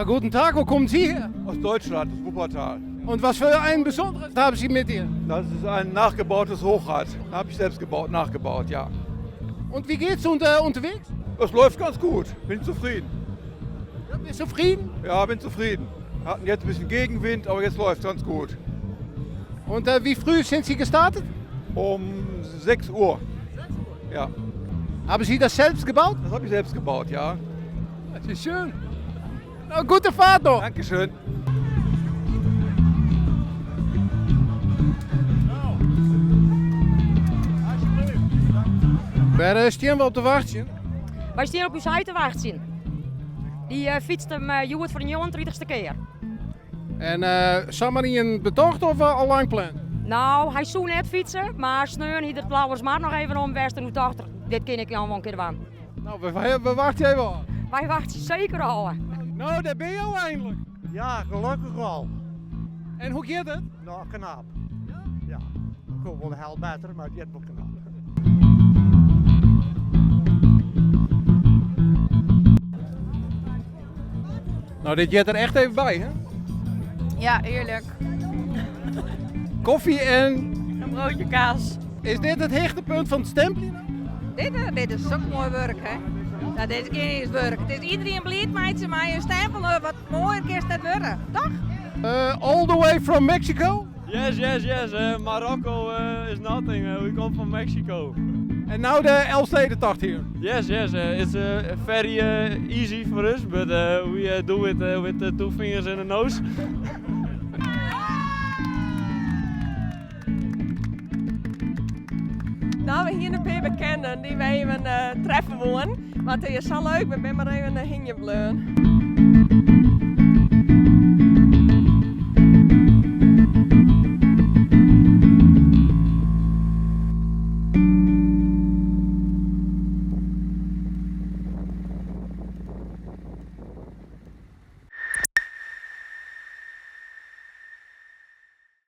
Guten Tag, wo kommen Sie her? Aus Deutschland, aus Wuppertal. Und was für ein besonderes haben Sie mit hier? Das ist ein nachgebautes Hochrad. Habe ich selbst gebaut, nachgebaut, ja. Und wie geht's unter, unterwegs? Das läuft ganz gut. Bin zufrieden. Ja, bist du zufrieden? Ja, bin zufrieden. Hatten jetzt ein bisschen Gegenwind, aber jetzt läuft ganz gut. Und äh, wie früh sind Sie gestartet? Um 6 Uhr. 6 Uhr? Ja. Haben Sie das selbst gebaut? Das habe ich selbst gebaut, ja. Das ist schön. Nou, gute Fahrt noch. Dankeschön. Wêr eh, steane we op te wachtsjen? Wy steane op ús heit te wachtsjen. Dy eh, fytst him eh, hjoed foar de 39ste kear. En uh, samar ien betocht of al lang pland? Nou, hy soe net fytse, mar sneon hie er it Lauwersmar noch even om west en doe tocht er, dit kin ik no wol in kear dwaan. Nou, we, we wachtsje even ôf. Wy wachtsje seker ôf. Nou, dêr binne jo einlik. Ja, gelokkich al. En hoe giet it? Nou, knap. Ja? Ja. It koe wol in heal better, mar it giet wol knap. Nou, dit heart der echt even by, hè? Ja, hearlik. Kofje en... In broodje kaas. Is dit it hichtepunt fan it stempeljen? Dit, eh, dit is sok moai wurk, hè? Nou, dit is gjin iens wurk. It is iderien bliid meitsje mei in stempel. Eh, wat moaier kinst net wurde, toch? Uh, all the way from Mexico? Yes, yes, yes. Uh, Morocco uh, is nothing. Uh, we come from Mexico. And now the Elfstedentocht here? Yes, yes. Uh, it's uh, very uh, easy for us, but uh, we uh, do it uh, with uh, two fingers and a nose. Nou, we hiene in pear bekenden dy't we even uh, treffe woenen. Mar it is sa leuk, we binne mar even hingjen bleaun.